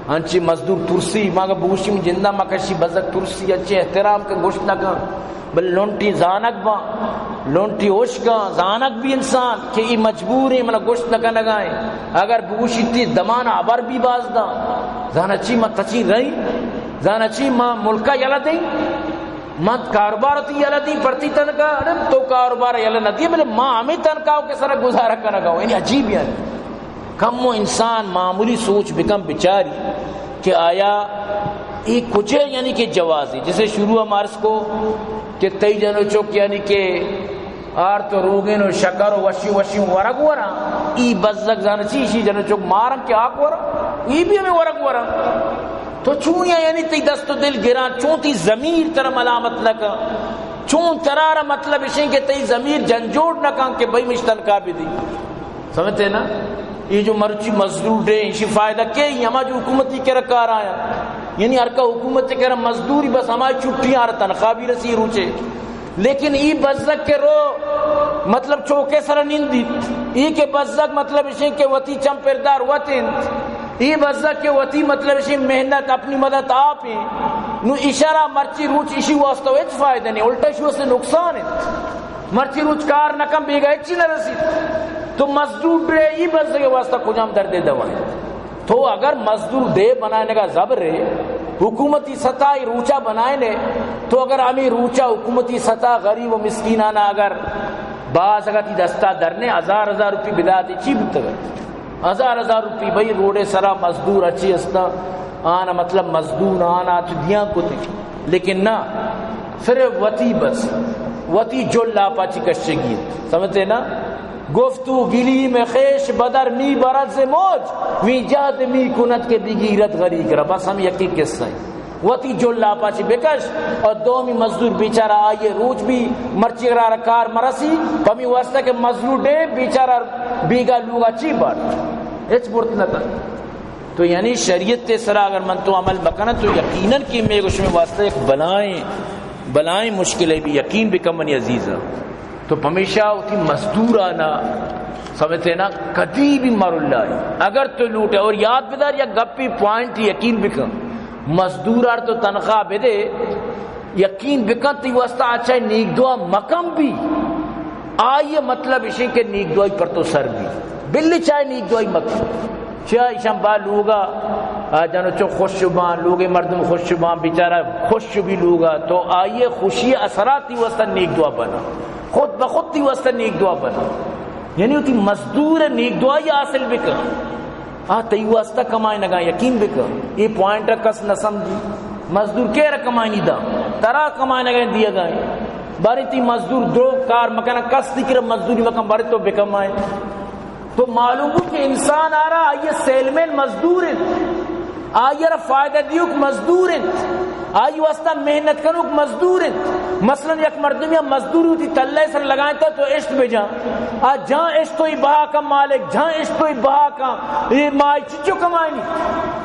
انچی مزدور ترسی، ما اگہ بگوشی من جندا مکشی، بزگ ترسی، انچی احترام کن، گوشت نہ کن۔ بل لونٹی زانگ باں، لونٹی اشکاں، زانگ بھی انسان کہ ای مجبور ہیں، منا گوشت نہ کنگا ہیں۔ اگر بگوشی تی دمان ابر بھی باز داں، زانا چی ما تچی رہی، زانا چی ما ملکا یلا دیں، ما کاروبار تی یلا دیں، پرتی تنکا، ارے تو کاروبار یلا نہ دیے، بلے ما ہمیں تنکا کے سر گزارا کنگا ہوں، یعنی عجیب یعنی۔ کمو انسان معمولی سوچ بکن بچاری کہ آیا ای کجے یعنی کہ جوازی، جسے شروع ہم عرض کو کہ تئی جن و چک یعنی کہ آرت و روگن و شکر و وشی وشی ورگ ورا، ای بزگ زان چی، اشی جن و چک مارن کہ آک ورا، ای بھی ہمیں ورگ ورا۔ تو چون یا یعنی تئی دست و دل گران، چون تئی ضمیر ترا ملامت نہ کن، چون ترا را مطلب اشیں کہ تئی ضمیر جنجوڑ نہ کن کہ بھئی مش تنخواہ بدی۔ سمجھتے نا؟ یہ جو مرچی مزدور ڈے، اسی فائدہ کے؟ یہ ہما جو حکومتی کرا کار آیا، یعنی ہر کا حکومت کرا مزدوری، بس ہماری چھٹی آر تنخواہ بھی رسی روچے۔ لیکن ای بزگ کے رو مطلب چوکے سر نندی، ای کے بزگ مطلب اشیں کہ وتی چم پردار وت انت، ای بزگ کے وتی مطلب اشیں محنت اپنی مدد آپ ہیں، نو اشارہ مرچی روچ اشی واسطہ ہچ فائدہ نہیں، الٹا اشی واسطہ نقصان ہے۔ مرچی روچ کار نہ کن، بیگا ہچی نہ رسیت۔ تو مزدور ڈے ای بزگ واسطہ کجام درد دوا ہے؟ تو اگر مزدور ڈے بنائنگا زبر ہے، حکومتی سطح روچا بنائنے، تو اگر ہمیں روچا حکومتی سطح غریب و مسکینانا اگر باز اگر تی دستا درنے ہزار ہزار روپی بداتے، چی بوتگا؟ ہزار ہزار روپی بھئی روڈے سرا مزدور اچی استا، آنا مطلب مزدور آنا اچ دیاں کتے۔ لیکن نہ، صرف وتی بس، وتی جل آپا چی کشگی۔ سمجھتے نا؟ گفت او گلیم خویش بدر می‌برد ز موج، وی جهد می‌کند که بگیرد غریق را۔ بس ہم یکی قصہ ہے۔ وتی جل آپا چی بکش اور دومی مزدور بیچارہ آئیے روچ بھی مرچی را کار مرسی، پمی واسطہ کہ مزدور ڈے بیچارہ بیگا لوگا چی بار ہچ برت نہ کن۔ تو یعنی شریعت تے سرا اگر من تو عمل مکنہ تو یقیناً کہ میں گوشم واسطہ ایک بلائیں، بلائیں مشکل ہے بھی، یقین بکن منی عزیزاں۔ تو پمیشا وتی مزدورانا سمجھتے نا کدی بھی مرلائی۔ اگر تو لوٹے اور یاد بدار یا گپی پوائنٹ یقین بکن، مزدورار تو تنخواہ بدے، یقین بکن تی واسطہ اچھا نیک دعا مکن بھی۔ آئیے مطلب اشیں کہ نیک دعائی پر تو سر بھی۔ بلی چاہے نیک دعائی مکن۔ چیا ایشان با لوگا، آ، جنو چو خوش بان، لوگے مردم خوش بان، بیچارہ خوش بھی لوگا، تو آئیے خوشی اثرات تی واسطہ نیک دعا بنا۔ خود بخود تی واسطہ نیک دعا بنا۔ یعنی وتی مزدور نیک دعائی حاصل بکن۔ آ تئی واسطہ کمائینگا، یقین بکن۔ اے پوائنٹ کس نہ سمجھی۔ مزدور کیرا کمائینی دا؟ ترا کمائینگا دیگا۔ بارے تی مزدور درو کار مکنا، کس تی کرا مزدوری مکن، بارے تو بکمائے۔ تو معلوم ہو کہ انسان آرا آئیے سیلمین مزدور انت، آئی را فائدہ دیوک مزدور انت، آئی واسطہ محنت کنوک مزدور انت۔ مثلاً یک مردم یا مزدور ہوتی تلہ سر لگائیں تا تو اشت بجان، آ جان اشتوئی بہا کا مالک، جان اشتوئی بہا کا، یہ مائی چچو کمائنی؟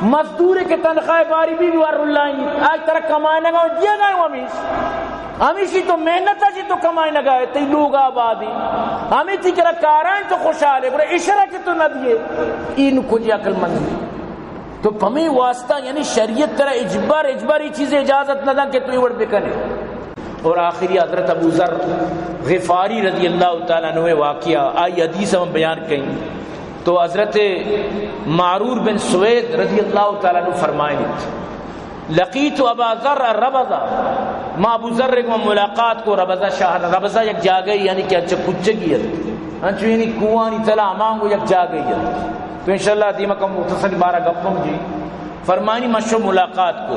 مزدور کے تنخواہ باری بھی وار رلائنی، آج ترا کمائنگا دیا گا ہمیش۔ ہمیشی تو محنت چی تو کمائینگا ہے، تئی لوگ آبادی۔ ہمیں تی کرا کارائیں تو خوشحال ہے، گڑا اشرا چی تو نہ دیے۔ این کجی عقل مندی۔ تو پمی واسطہ یعنی شریعت ترا اجبار، اجباری چیز اجازت نہ داں کہ تو یہ وڑ بکنے۔ اور آخری حضرت ابو ذر غفاری رضی اللہ تعالیٰ عنہ واقعہ، آئی حدیث ہم بیان کئیں۔ تو حضرت معرور بن سوید رضی اللہ تعالیٰ عنہ فرمائنت، لقیت ابا ذر الربضہ، ما ابو ذر کو ملاقات کو ربضہ شہر، ربضہ یک جاگہ یعنی کہ انچو کچگی ہے، انچو یعنی کوانی تلا ہمانگو یک جاگہ ہے۔ تو انشاءاللہ دیما کم مختصر بارہ گپم جی۔ فرمانی من شو ملاقات کو،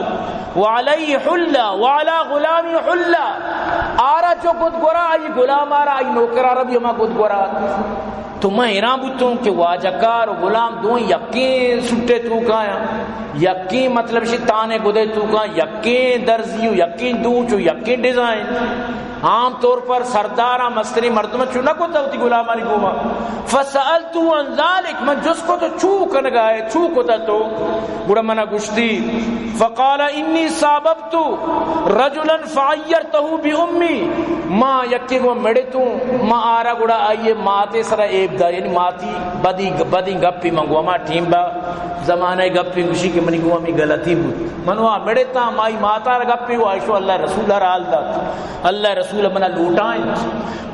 وعلی حلہ وعلی غلامی حلہ، آرا چو گد گورا، آئی غلام آرا، آئی نوکر آرا بھی ہما گد گورا۔ تو من حیران بوتوں کہ واجہ کار و غلام دوئیں یکیں سوٹے توکایا، یکیں مطلب شی تانے گدے توکا، یکیں درزی و یکیں دوچ و یکیں ڈیزائن۔ عام طور پر سرداراں مستریں مردم چو نہ کتا وتی غلامانی گوما۔ فسألت عن ذلك، من جست کو تو چو کنگا ہے، چو کتا تو؟ گڑا منا گشتی، فقال انی ساببت رجلا فعیرته بأمی، ما یکے گو مڑتوں، ما آرا گڑا آئیے ماتے سرا ایب دا، یعنی ماتی بدی، بدی گپی من گو، ہما ٹیم با زمانہ گپی گوشی کہ منی گو ہمی غلطی بود۔ من وا مڑتا، مائی ماتا را گپی وا، ایشو اللہ رسول را حال دات۔ اللہ رسول منا لوٹائیں۔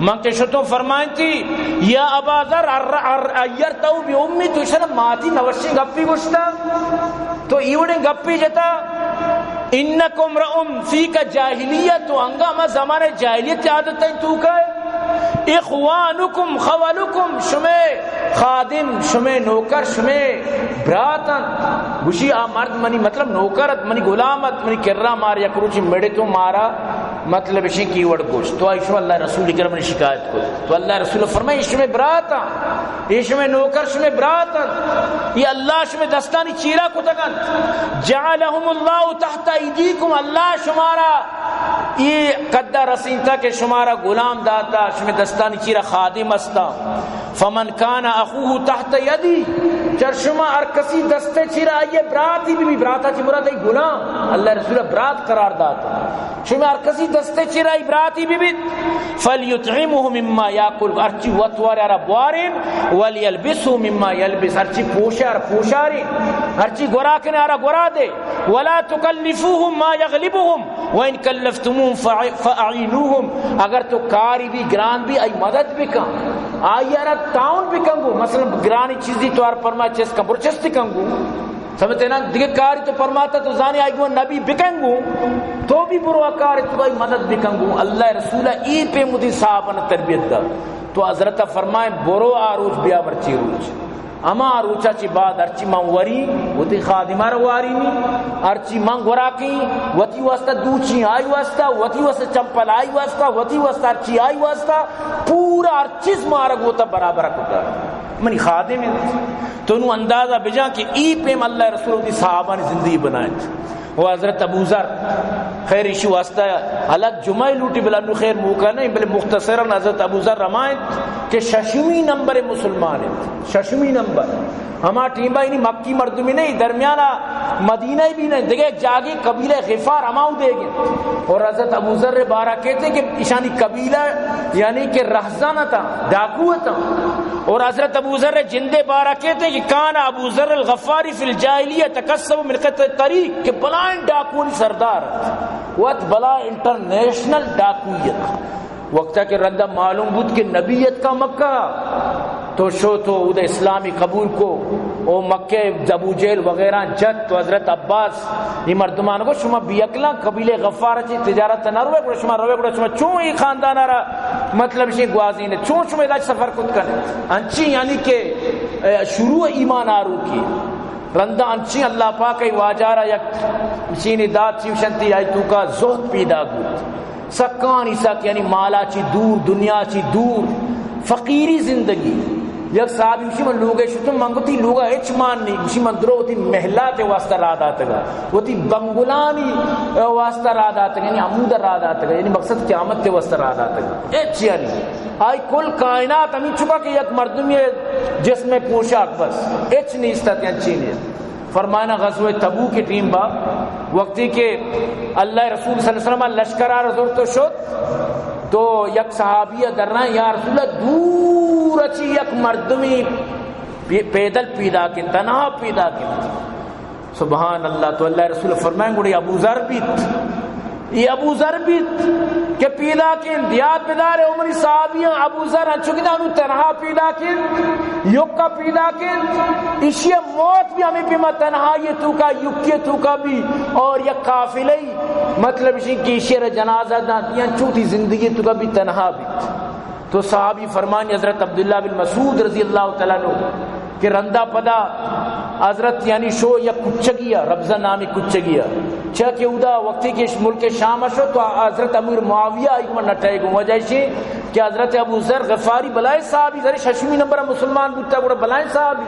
من کہ شتوں فرمائیں تھی، یا ابا ذر، ار-، ار-، عیرته بأمی، تو شر ماتی نوشیں گپی گوشتا، تو ایوڑیں گپی جتا، انک امرؤ فیک جاہلیہ، تو انگا ہما زمانہ جاہلیت عادت ہیں تو کا ہے۔ اخوانکم خولکم، شمے خادم، شمے نوکر، شمے براتن۔ گوشی آ مرد منی، مطلب نوکر ات، منی غلام ات، منی کرا مار یک روچی مڑتوں مارا، مطلب اشی کی وڑ گوشت۔ تو ایشو اللہ رسول کرا منی شکایت کو۔ تو اللہ رسول فرمائے، ایشو میں برات، ایشو میں نوکر، شمے برات، یہ اللہ شمے دستانی چیرا کتگن۔ جعلهم اللہ تحت ایدیکم، اللہ شمارا یہ قدر رسینتا کہ شمارا غلام داتا، شمے دستانی چیرا خادم استا۔ فمن کان اخوه تحت یدی، چر شما ہر کسی دستے چیرا آئیے براتی بی، براتا چی مراد ای غلام، اللہ رسول برات قرار داتا۔ شما ہر کسی دستے چیرا ای براتی بی بیت، فلیطعمه مما یاکل، ہرچی وت وارے آرا بوارین، ولیلبسه مما یلبس، ہرچی پوشے آرا پوشارین، ہرچی گورا کنے آرا گورا دے، ولا تکلفوهم ما یغلبهم، وان کلفتموهم فاع-، فاعینوهم، اگر تو کاری بی گران بی، آئی مدد بکن، آئی آرا تعاون بکن گو، مثلاً گرانی چیزی تو آر پرما چست کن، برو چست کن گو۔ سمجھتے نا؟ دیگه کاری تو پرماتا تو زانی آئی گو نبی بکن گو، تو بھی برو آ کار تو آئی مدد بکن گو۔ اللہ رسول ای پہ مدی صحابہ نے تربیت دا۔ تو حضرت فرمائے، برو آ روچ بیا مرچی روچ۔ ہما روچا چی بعد ہرچی من وری، وتی خادمہ را واری نی، ہرچی من گورا کی، وتی واسطہ دوچی، آئی واسطہ، وتی واسطہ چمپل، آئی واسطہ، وتی واسطہ ہرچی، آئی واسطہ، پورا ہر چیز مارا گوتا برابر کتا۔ منی خادم انت۔ تو نو اندازہ بجان کہ ای پیم اللہ رسول وتی صحابانی زندگی بنائیں۔ و حضرت ابو ذر، خیر ایشی واسطہ الگ جمعہ لوٹی، بلا نو خیر موقع نہیں، بلے مختصراً حضرت ابو ذر ہما انت کہ ششمی نمبر مسلمان انت، ششمی نمبر۔ ہما ٹیمبا یعنی مکی مردمی نہیں، درمیانا مدینہ بھی نہیں، دگہ جاگے قبیلہ غفار ہما دے گئے۔ اور حضرت ابو ذر بارہ کہتے کہ ایشانی قبیلہ یعنی کہ رہزان تا، ڈاکو تا۔ اور حضرت ابو ذر جندے بارہ کہتے کہ کان ابو ذر الغفاری فی الجاہلیہ تکسب من قطع الطریق، کہ بلائیں ڈاکونی سردار ات۔ وت بلا انٹرنیشنل ڈاکویت۔ وقتا کہ رندا معلوم بود کہ نبی اتکا مکہ، تو شو تو اود اسلامی قبول کو، او مکہ ابو جہل وغیرہ جت، تو حضرت عباس یہ مردمان کو، شما بیکلاں قبیلہ غفار چی تجارت نہ روے، گڑا شما روے، گڑا شما چون یہ خاندان را مطلب شی گوازین، چون شما علاج سفر کت کنے؟ انچی یعنی کہ، اے، شروع ایمان آروکی۔ رندا انچی اللہ پاک ای واجہ را یک چینی دات چی وشنتی آئی توکا زہد پیدا بود۔ سکانی سک، یعنی مالا چی دور، دنیا چی دور، فقیری زندگی۔ یک صحابی گوشی، من لوگے شتم، من گوتی لوگا ہچ مان نہیں۔ گوشی، من درو وتی محلات واسطہ راہ داتگا، وتی بنگلانی واسطہ راہ داتگا، یعنی ہمود راہ داتگا، یعنی مقصد قیامت واسطہ راہ داتگا۔ ہچ یعنی آئی کل کائنات ہمیں چکا کہ یک مردمی جسم پوشاک بس، ہچ نیست ات، انچی نیست۔ فرمانا غزوہ تبوک ٹیم با، وقتی کہ اللہ رسول صلی اللہ علیہ وسلم لشکر آر زور تو شد، تو یک صحابی درائیں، یا رسول اللہ، دور اچی یک مردمی پی-، پیدل پیدا کن، تنہا پیدا کن۔ سبحان اللہ۔ تو اللہ رسول فرمائیں، گوڑی ابو ذر بیت۔ اے ابو ذر بیت کہ پیداک انت، یاد بدار، عمری صحابیاں ابو ذر انچو کہ انو تنہا پیداک انت، یکا پیداک انت، ایشی موت بھی ہمیں پیما تنہائی توکا، یکی توکا بھی، اور یک قافلہ ای، مطلب اش کہ ایشی را جنازہ دنت، یا انچو وتی زندگی توکا بھی تنہا بیت۔ تو صحابی فرمانی حضرت عبداللہ بن مسعود رضی اللہ تعالی عنہ کہ رندا پدا حضرت یعنی شو یک کچگی ء، ربزہ نامی کچگی ء، چہ کہ اودا وقتی کہ ملک شام ء شو تو حضرت امیر معاویہ آئی گما نٹائے گوں۔ وجہ اشی کہ حضرت ابو ذر غفاری بلائیں صحابی، ذر ششمی نمبر ء مسلمان بوتا، گڑا بلائیں صحابی،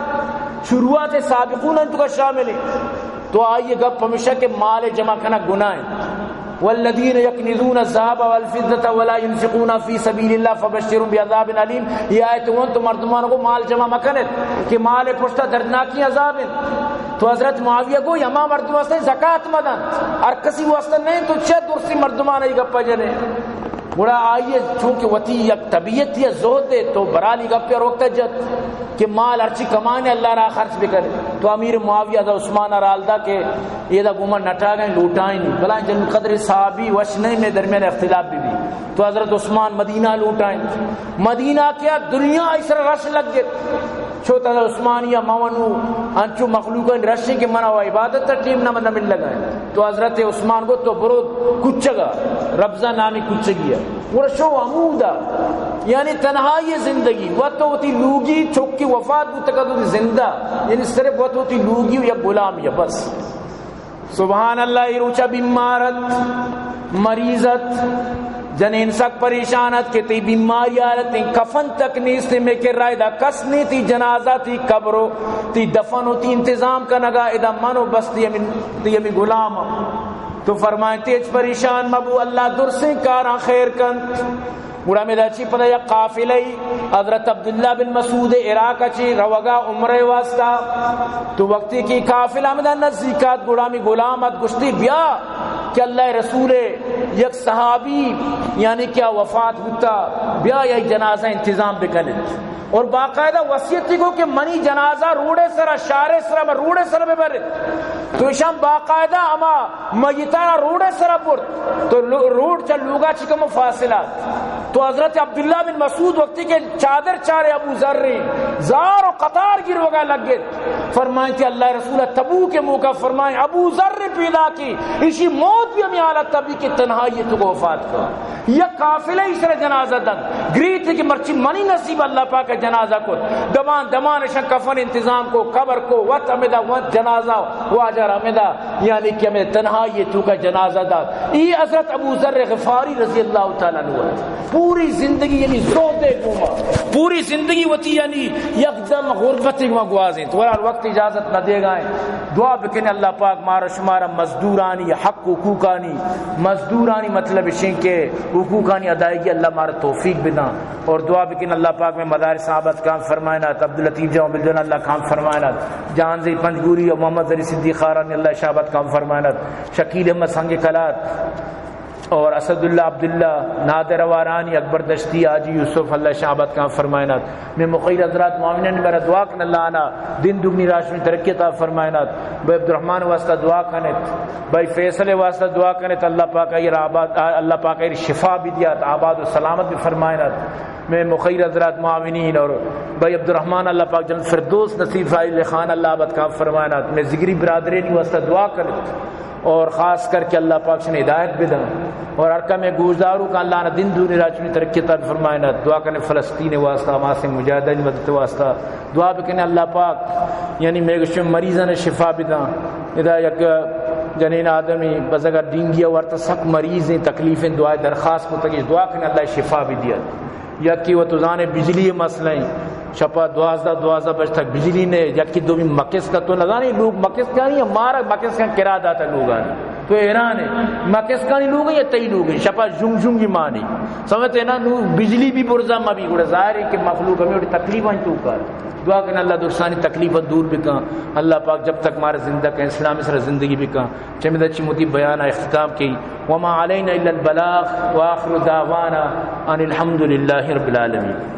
شروعات سابقون انت کا شامل انت۔ تو آئی گپ ہمیشہ کہ مال جمع کنا گناہ انت۔ والذین یکنزون الذهب والفضة ولا ينفقونها في سبيل الله فبشرهم بعذاب أليم۔ یہ آیت وانت تو مردمان کو مال جمع مکنت کہ مال پشتا دردناکی عذاب انت۔ تو حضرت معاویہ گو ہما مردم واسطے زکات مدن، ہر کسی واسطے نہیں، تو چہ درستی مردمان ای گپا جنے۔ گڑا آئی چونکہ وتی یک طبیعت یا زہد ہے تو برالی گپے روکتا جت کہ مال ہرچی کمانے اللہ را خرچ بکنے۔ تو امیر معاویہ دا عثمان را حال دا کہ یہ دا گوما نٹا گئے لوٹائیں نہیں، بلائیں جن قدر صحابی وش نہیں، میں درمیان اختلاف بھی بھی۔ تو حضرت عثمان مدینہ لوٹائیں، مدینہ کیا دنیا اس طرح رش لگ گئے۔ چو تھا عثمانیہ مونو انچو مخلوقاں رشیں کہ منا و عبادت ٹیم نہ منا مل لگا ہے۔ تو حضرت عثمان گو تو برو کچگا، ربزہ نامی کچگی ہے۔ گڑا شو ہمودا، یعنی تنہائی زندگی، و تو وتی لوگی چکی وفات بوتگا تو زندہ، یعنی صرف و تو وتی لوگی و یک غلامی ہے بس۔ سبحان اللہ، ای روچا بیمار ات، مریض ات، جنین سک پریشان ات کہ تی بیماری حالت، تی کفن تک نیست، میں کہ رائے دا کس نہیں، تی جنازہ، تی قبر و تی دفن و تی انتظام کنگا ادا من و بس تی ہمیں، تی ہمیں غلام۔ تو فرمائیں تی ہچ پریشان مبو، اللہ درسیں کاراں خیر کنت۔ گڑا ہمے دا چی پدا یک قافلہ ای حضرت عبداللہ بن مسعود عراق چی روگا عمرہ واسطہ۔ تو وقتی کہ قافلہ ہمدا نزدیکات، گڑا ہمیں غلام ات گشتی بیا کہ اللہ رسول یک صحابی یعنی کیا وفات بوتا، بیا یا جنازہ انتظام بکنت۔ اور باقاعدہ وصیتی کو کہ منی جنازہ روڑے سرا، شارے سرا، روڑے سرا ببرت۔ تو ایشان باقاعدہ ہما میتانا روڑے سرا برت۔ تو لو-، روڈ چا لوگا چی کمو فاصلہ۔ تو حضرت عبداللہ بن مسعود وقتی کہ چادر چارے ابو ذر، زار و قطار گروگا لگت۔ فرمائیں کہ اللہ رسول تبوک موقع فرمائیں ابو ذر پیدا کی، ایشی موت بھی ہمیں حالت تبی کہ تنہائی تو وفات کا۔ یک قافلہ ای سر جنازہ دن گریت کہ مرچی منی نصیب اللہ پاک جنازہ کو۔ دمان دمان شن کفن انتظام کو، قبر کو، وت ہمدا وت جنازہ واجہ ہمدا، یعنی کہ ہمیں تنہائی تو کا جنازہ دات۔ ای حضرت ابو ذر غفاری رضی اللہ تعالی عنہ۔ پوری زندگی یعنی زہد گوما، پوری زندگی وتی یعنی یکدم غربت گوما گوازیں۔ تو ہر وقت اجازت نہ دے گا۔ دعا بکن اللہ پاک مارا شمارا مزدورانی حق حقوقانی، مزدورانی مطلب اشیں کہ حقوقانی ادائیگی اللہ مارا توفیق بداں۔ اور دعا بکن اللہ پاک میں مدارس آباد کام فرمائنات، عبداللطیف جان بلدن اللہ کام فرمائنات، جہانزئی پنجگوری اور محمد علی صدیق خارانی اللہ شاباد کام فرمائنات، شکیل احمد سنگ کلات اور اسد اللہ عبداللہ، نادر وارانی، اکبر دشتی، حاجی یوسف اللہ شاباد کام فرمائنات۔ میں مخیر حضرات معاونین میرا دعا کن اللہ آنا دین دگنی راشمی ترقی عطا فرمائنات۔ بھائی عبدالرحمن واسطہ دعا کنت، بھائی فیصل واسطہ دعا کنت، اللہ پاک ایر آباد، اللہ پاک ایر شفا بھی دیات، آباد و سلامت بھی فرمائنات۔ میں مخیر حضرات معاونین اور بھائی عبدالرحمن اللہ پاک جنت فردوس نصیب فائل خان اللہ آباد کام فرمائنات۔ میں ذگری برادرینی واسطہ دعا کنت اور خاص کر کے اللہ پاک شن ہدایت بدن اور ہر کم گوشدارو کا اللہ نے دین دونی راجمی ترقی عطا فرمائنات۔ دعا کنے فلسطین واسطہ، حماس مجاہدین مدد واسطہ۔ دعا بکنے اللہ پاک، یعنی میں گوشم مریضاں شفا بداں۔ ادا یک جنین آدمی بزگا ڈینگی ورتا سک مریضیں تکلیفیں دعائے درخواست کو تک دعا کنے اللہ شفا بدیت۔ یکی و تو زانے بجلی مسئلہ ہیں، شپا دوازدہ، دوازدہ بج تک بجلی نے، یکی دومی مکس کا تو نزانے لوگ مکس کا نہیں، مارا مکس کا کرا داتا لوگاں۔ تو حیران ہے، مکسکانی لوگ ہیں یا تئی لوگ ہیں؟ شپا جنگ جنگی مانی۔ سمجھتے نا، نو بجلی بھی برزا ما بھی گڑا ظاہر ہے کہ مخلوق ہمیں بڑی تکلیف ہیں تو کر۔ دعا کن اللہ درسانی تکلیف دور بکن۔ اللہ پاک جب تک مارا زندہ کن، اسلام سر زندگی بکن۔ چمید اچھی موتی بیان اختتام کی۔ وما علینا الا البلاغ وآخر دعوانا ان الحمد للہ رب العالمین۔